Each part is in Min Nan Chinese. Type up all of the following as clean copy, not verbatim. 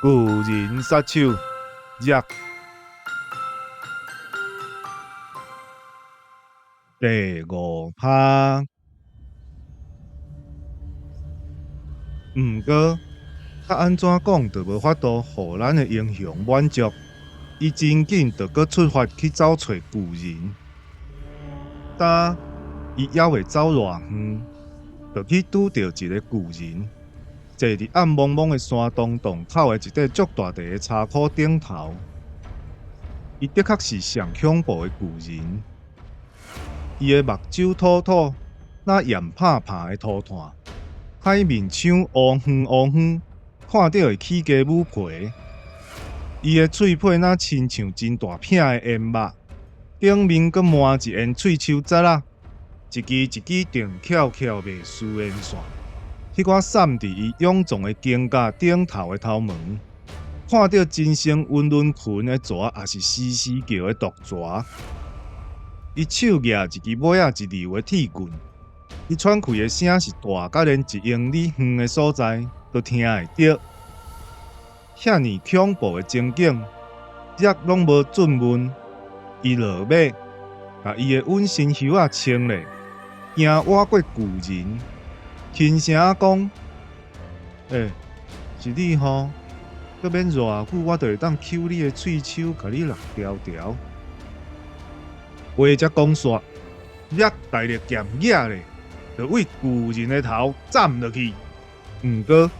巨人殺手，熱第五趴。毋過，較按怎講都無法度予咱的英雄滿足，伊真緊就閣出發去走揣巨人。但伊猶未走偌遠，就去拄著一个巨人，坐佇暗濛濛的山洞洞口的一塊足大塊的柴箍頂頭。伊的確是上恐怖的巨人，伊的目睭凸凸，若鹽拍拍的塗炭，海面像烏昏烏昏，看著會起雞母皮。伊的喙皮若親像真大片的煙肉，頂面閣抹一烟喙鬚節仔，一支一支長翹翹袂輸煙線。彼寡散佇伊臃腫的肩胛頂頭的頭毛，看著真生溫潤裙的蛇，也是嘶嘶叫的毒蛇。伊手舉一支尾仔一流的鐵棍，伊喘氣的聲是大甲連一英里遠的所在都聽會著。遐爾恐怖的情景，也攏無准問。伊落馬，共伊的隱身靴仔穿咧，行倚過巨人，輕聲仔講：欸，是你吼？閣免偌久，我就會當搝你的喙鬚，共你搦條條。話才講煞，也大力劍舉咧，就對巨人的頭斬落去。毋過，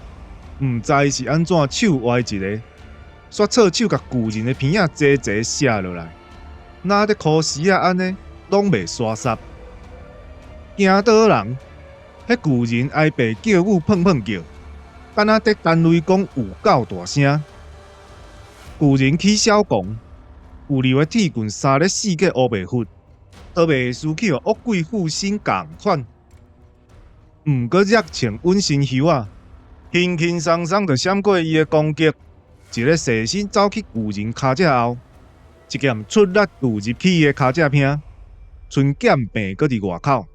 毋知是按怎手歪一个，煞錯手共巨人的鼻仔齊齊卸落來，若咧箍絲仔按呢，攏袂沙澀。驚倒人，彼巨人哀白叫母噴噴叫，敢若佇干雷公有夠大聲。巨人起痟狂，有流的鐵棍捎咧四界烏白佛，都袂輸去予惡鬼附身仝款。毋過熱穿隱身靴仔，輕輕鬆鬆就閃過伊的攻擊，一个踅身走去巨人跤脊後，一劍出力投入去伊的跤脊邊，賰劍柄閣佇外口，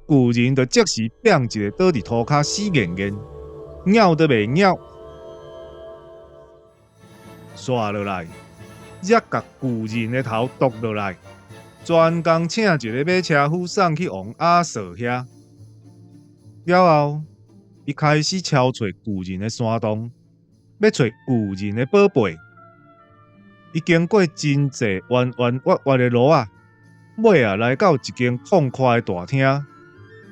巨人就即時變一个倒佇塗跤死硬硬，咬都袂咬。煞落來，才共巨人的頭剁落來，專工請一个馬車夫送去王亞瑟遐。了後，伊開始敲揣巨人的山洞，欲揣巨人的寶貝。伊經過真濟彎彎彎彎的路仔，尾仔來到一間曠闊的大廳。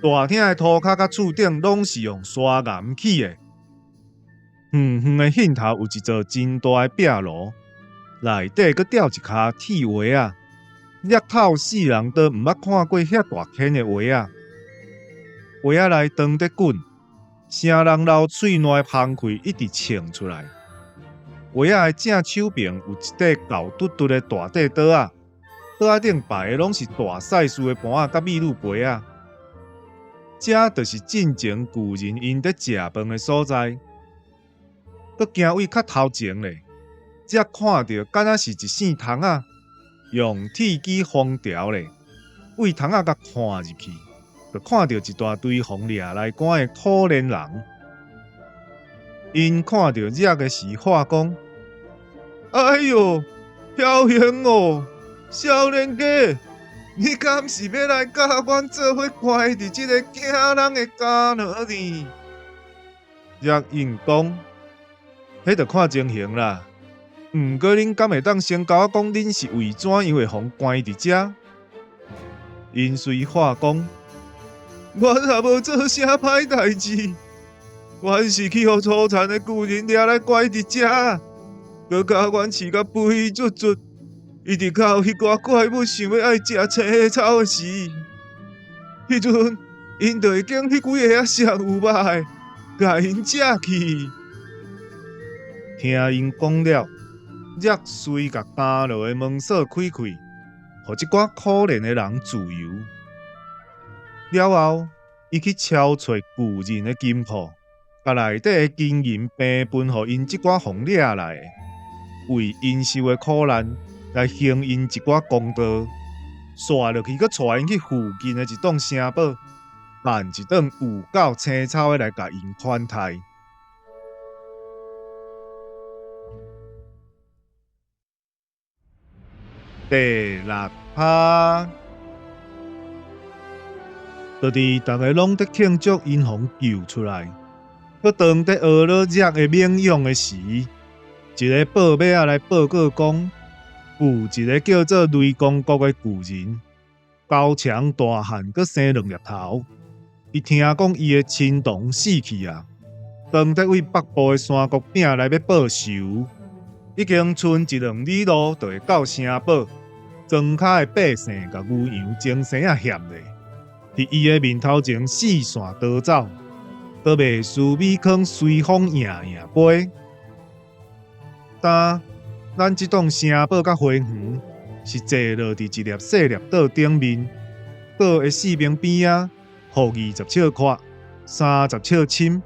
大廳的塗跤佮厝頂攏是用砂岩起的。遠遠的盡頭有一座真大的壁爐，內底閣吊一跤鐵鞋仔。日透世人都毋捌看過遐大間的鞋仔。鞋仔內湯佇滾，聲人流喙瀾的香氣一直衝出來。鞋仔的正手爿有一塊厚嘟嘟的大塊桌仔，桌仔頂擺的攏是大細數的盤仔佮美女杯仔。這就是進前巨人𪜶佇食飯的所在。閣行位較頭前咧，才看著敢若是一姓窗仔，用鐵枝封牢咧，對窗仔共看入去，就看著一大堆予掠來關的可憐人。𪜶看著這个時喊講：哎喲，僥倖哦，少年家，你敢是欲來佮阮做伙關佇這个驚人的監牢呢？這應講，彼就看情形啦。毋過恁敢會當先共我講，恁是為怎樣會予關佇遮？𪜶隨喊講，阮也無做啥歹代誌，阮是去予粗殘的巨人掠來關佇遮，閣共阮飼甲肥嘟嘟，一直到彼寡怪物想欲愛食青草的時，彼陣𪜶就會揀彼幾个仔上有肉的，共𪜶食去。聽𪜶講了，才隨共監牢的門鎖開開，予這寡可憐的人自由。了後，伊去敲揣巨人的金庫，共內底的金銀平分予𪜶這寡予掠來的，為𪜶受的苦難來還𪜶一寡公道。煞落去，閣帶𪜶去附近的一棟城堡，辦一頓有夠青草的來共𪜶款待。第六趴，就佇逐个攏佇慶祝𪜶予人救出來，閣當佇學了熱的猛勇的時，一个報馬仔來報告講，有一个叫做雷公國的巨人，高強大漢，閣生兩粒頭。伊聽講伊的親同死去啊，當佇對北部的山谷餅來欲報仇，已經賰一兩里路，就會到城堡。莊跤的百姓共牛羊精牲仔嫌咧，佇伊的面頭前四散逃走，都袂輸米糠隨風搖搖飛。但咱這棟城堡佮花園是坐落佇一粒細粒島頂面，島的四邊邊仔，幅20尺闊，30尺深，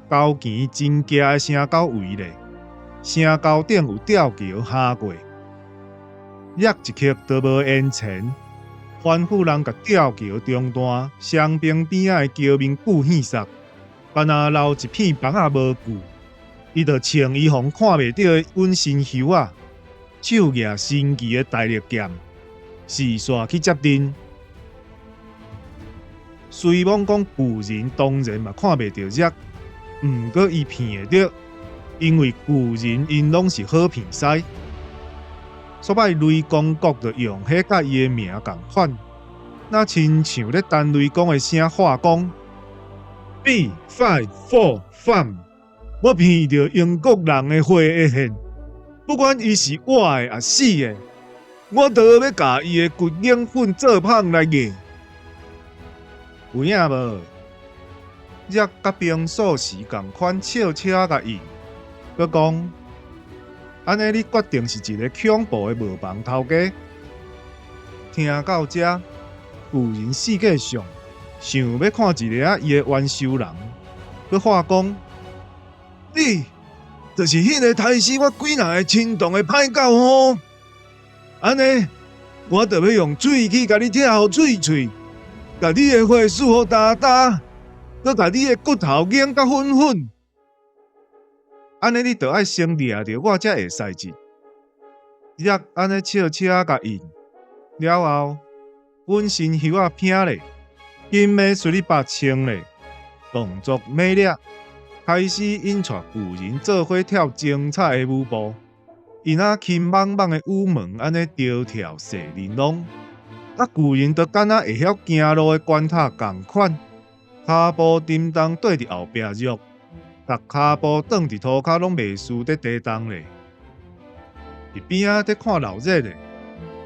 高懸真崎的城溝圍咧，城溝頂有吊橋哈過，約一刻都無延前，吩咐人共吊橋中段雙邊邊仔的橋面固耳塞，干焦留一片枋仔無顧。伊就穿伊予人看袂著的隱身靴仔，手舉神奇的大力劍，四散去接陣。雖罔講巨人當然嘛看袂著熱，毋過伊騙會著，因為巨人𪜶攏是好騙師。煞擺雷公國就用彼佮伊的名仝款，若親像咧陳雷公的聲話講：B five four farm，我闻著英國人的火的現，不管伊是活的抑死的，我都欲共伊的骨凝粉做麭來壓。有影無？熱佮冰素時仝款笑笑仔共應，閣講：按呢你決定是一个恐怖的磨坊頭家。聽到這，巨人四界上想欲看一下伊的冤仇人，閣話講：你就是彼个刣死我幾若个親同的歹狗吼！按呢，我就欲用喙齒共你拆予碎碎，共你的血挲予焦焦，閣共你的骨頭研甲粉粉。按呢，你就愛先掠著我才會使這。熱按呢笑笑仔共應了後，隱身靴仔偏咧，金的斯里巴穿咧，動作猛烈，開始引帶巨人做伙跳精彩的舞步。伊若輕茫茫的羽毛按呢著跳踅玲瑯，啊，巨人就敢若會曉行路的關塔仝款，跤步沉重綴佇後壁肉，逐跤步轉佇塗跤攏袂輸佇地動咧。佇邊仔佇看鬧熱的，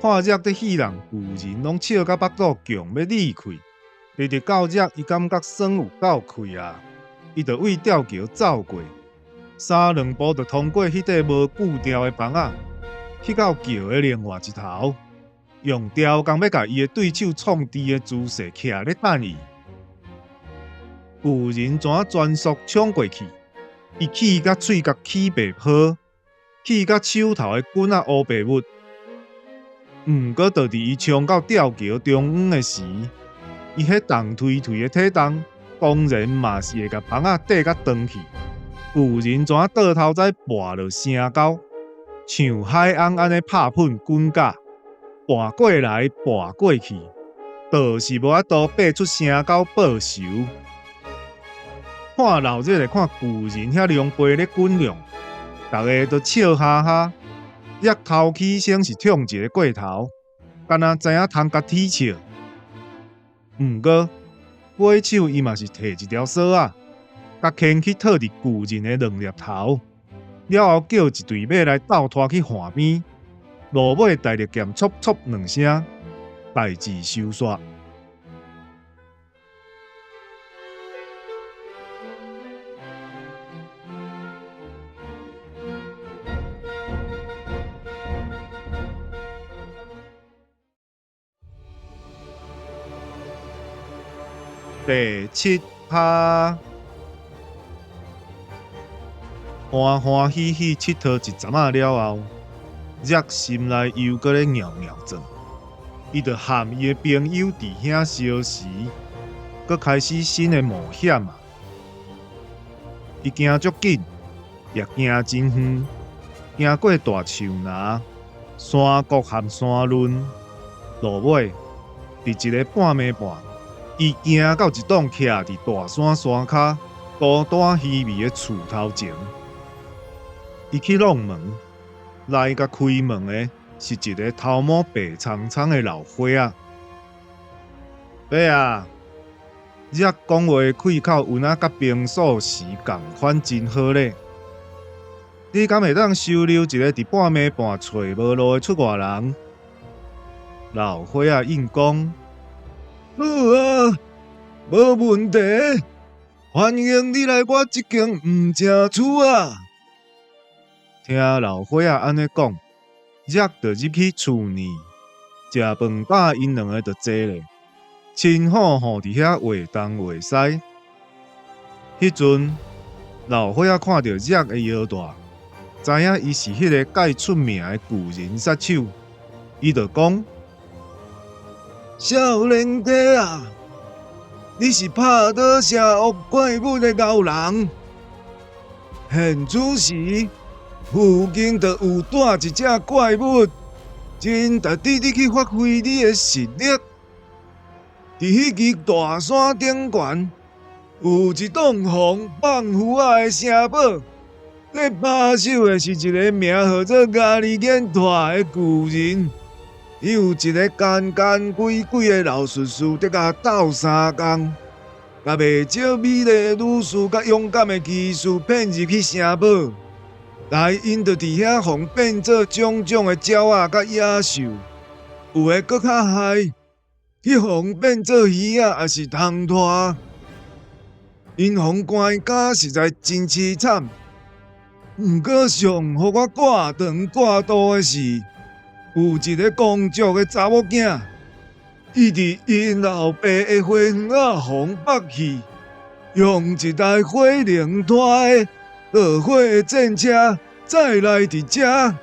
看熱佇戲弄巨人攏笑甲腹肚強欲裂開，直直到熱伊感覺爽有夠氣啊，伊就對吊橋走過，三兩步就通過彼塊無固吊的枋仔，去到橋的另外一頭，用雕工欲共伊的對手創治的姿勢徛咧等伊。巨人怎全速衝過去？伊氣甲喙角起白泡，氣甲手頭的棍仔烏白物。毋過，就佇伊衝到吊橋中央的時，伊彼重推推的體重，當然嘛是會共枋仔綴甲斷去。巨人怎倒頭仔跋落城溝，像海翁按呢拍噴滾架，跋過來跋過去，就是無法度爬出城溝報仇。看鬧熱的看巨人遐狼狽咧滾浪，逐个都笑哈哈。一頭起先是痛一个過頭，敢若知影通共恥笑。毋過尾手伊嘛是提一條索仔，共牽去套佇巨人的兩粒頭，了後叫一隊馬來鬥拖去岸邊，落尾大力劍戳戳兩聲，代誌收煞。第七趴，歡歡喜喜𨑨迌一陣仔了後，熱心內又閣咧蟯蟯轉，伊就和伊的朋友佇遐相時，閣開始新的冒險啊！伊行足緊，也行真遠，行過大樹林，山谷和山崙。落尾，佇一个半暝半，伊行到一棟徛佇大山山跤、孤單稀微的厝頭前。伊去挵門，來共開門的是一个頭毛白蒼蒼的老歲仔。伯啊，這講話開口有若佮平素時仝款真好咧。你敢會當收留一个佇半暝半揣無路的出外人？老歲仔應講：好啊，無問題，歡迎你來我這間毋正厝啊！聽老歲仔按呢講，才就入去厝內，食飯飽，𪜶兩个就坐咧，親好好佇遐話東話西。彼陣，老歲仔看著才的腰帶，知影伊是彼个蓋出名的巨人殺手，伊就講：少年家啊，你是拍倒邪惡怪物的鰲人，現此時附近就有蹛一隻怪物，真值得你去發揮你的實力。佇彼支大山頂懸，有一棟予放符仔的城堡，咧把守的是一个名號做咖喱眼大的巨人。伊有一个奸奸詭詭的老術師，佇共鬥相共，共袂少美麗的女士佮勇敢的騎士騙入去城堡，來𪜶就佇遐予變做種種的鳥仔佮野獸，有的閣較害，去予變做魚仔，抑是蟲豸。𪜶予關甲實在真淒慘。毋過上予我掛腸掛肚的是，有一个公爵的查某囝，伊佇𪜶老爸的花園仔予縛去，用一台火龍拖的落火的戰車載來佇遮，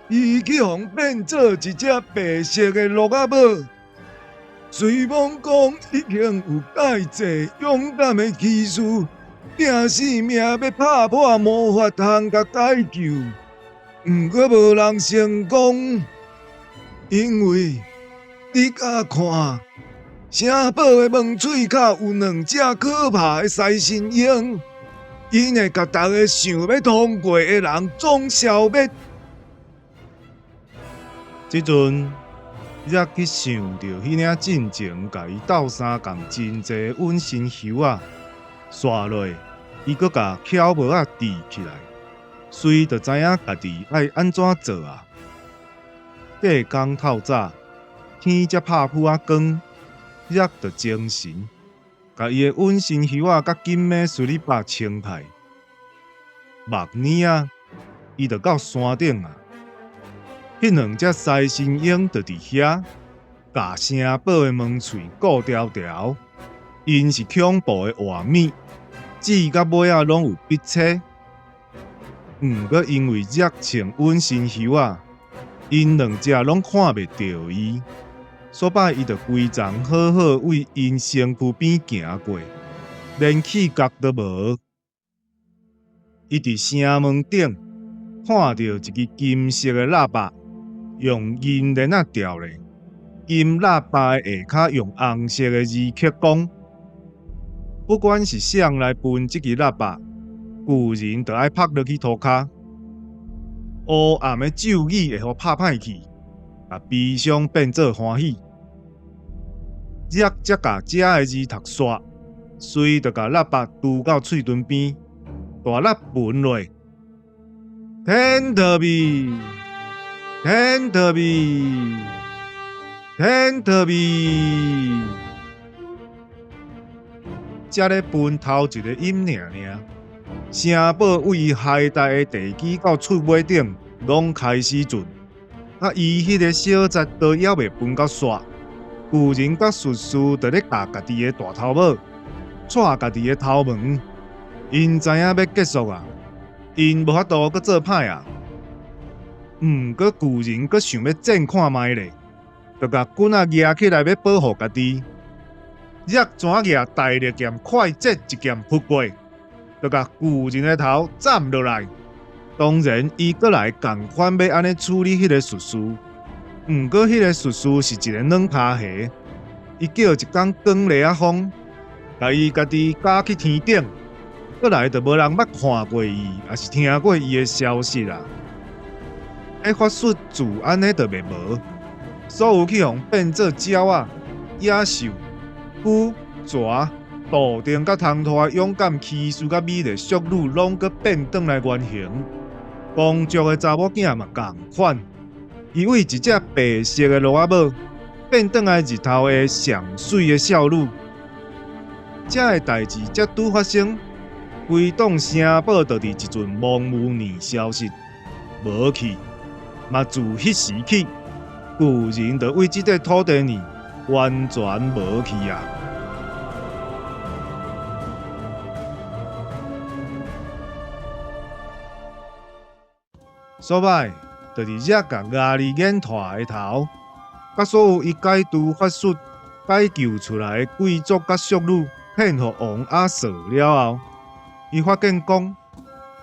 伊去予變做一隻白色的鹿仔母。雖罔講已經有蓋濟勇敢的騎士，拼性命欲拍破魔法通共解救，毋過無人成功，因為你敢看，城堡的門喙口有兩隻可怕的獅身鷹，𪜶會共逐个想欲通過的人總消滅。這陣，才去想著彼領進前共伊鬥相共真濟隱身靴仔，煞落伊閣共巧帽仔戴起來，隨就知影家己愛按怎做啊。隔工透早，天才拍殕仔光，才就精神，共伊的隱身靴仔佮緊馬斯里巴穿開，目耳仔，伊就到山頂啊。彼兩隻獅身鷹就佇遐，共城堡的門喙顧牢牢。𪜶是恐怖的活物，舌佮尾仔攏有匕叉。毋過因為才穿隱身靴仔，𪜶兩隻攏看袂著伊。所擺伊就規叢好好為𪜶身軀邊行過，連氣覺都無。伊佇城門頂看著一支金色的喇叭，用銀鏈仔吊咧，金喇叭的下跤用紅色的字刻講：不管是誰來分這支喇叭，巨人就愛拍落去塗跤。烏暗的咒語會予拍歹去，共悲傷變做歡喜。才才共遮的字讀煞，隨就共喇叭拄到喙唇邊，大力分落，天特比，天特比，天特比，才咧分頭一个音爾爾，城堡位海大的地基到厝尾頂攏開始震，啊！伊彼个小節都猶未分到煞，巨人佮術士就咧咬家己的大頭毛，掣家己的頭毛，𪜶知影欲結束啊，𪜶無法度閣做歹啊。毋過巨人閣想欲戰看覓咧，就共棍仔舉起來欲保護家己。才怎舉大力劍快捷一劍撲過，就共巨人的頭斬落來。當然，伊閣來仝款欲按呢處理彼个術士，毋過彼个術士是一个軟跤蝦，伊叫一工捲螺仔風，共伊家己咬去天頂，閣來就無人捌看過伊，抑是聽過伊的消息啊。彼法術自按呢就袂無，所有去予變做鳥仔、野獸、龜、蛇、杜定佮唐兔的勇敢騎士佮美麗淑女，攏閣變轉來原形。公爵的查某囝嘛仝款，伊對一隻白色的駱仔母變轉來日頭下上媠的少女。這个代誌才拄發生，規棟城堡就佇一陣茫霧裡消失，無去，嘛自彼時起，巨人就對這塊土地呢完全無去啊！所擺，就佇遮共牙里眼拖的頭，佮所有伊解除法術解救出來的貴族佮淑女獻予王阿瑟了後，伊發現講，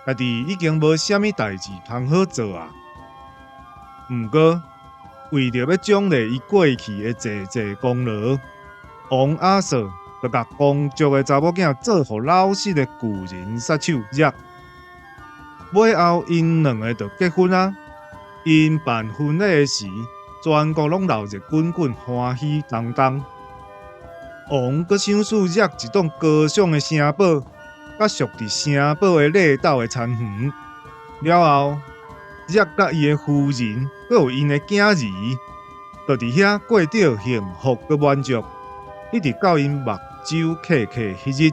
家己已經無啥物代誌通好做啊。毋過，為著欲獎勵伊過去的濟濟功勞，王阿瑟就共公爵的查某囝做予老實的巨人殺手熱。尾後𪜶兩个就結婚啊！𪜶辦婚禮的時，全國攏鬧熱滾滾，歡喜當當。王閣賞賜熱一棟高聳的城堡，佮屬佇城堡的內鬥的田園。了後，熱佮伊的夫人，閣有𪜶的囝兒，就佇遐過著幸福閣滿足，一直到𪜶目睭瞌瞌彼日。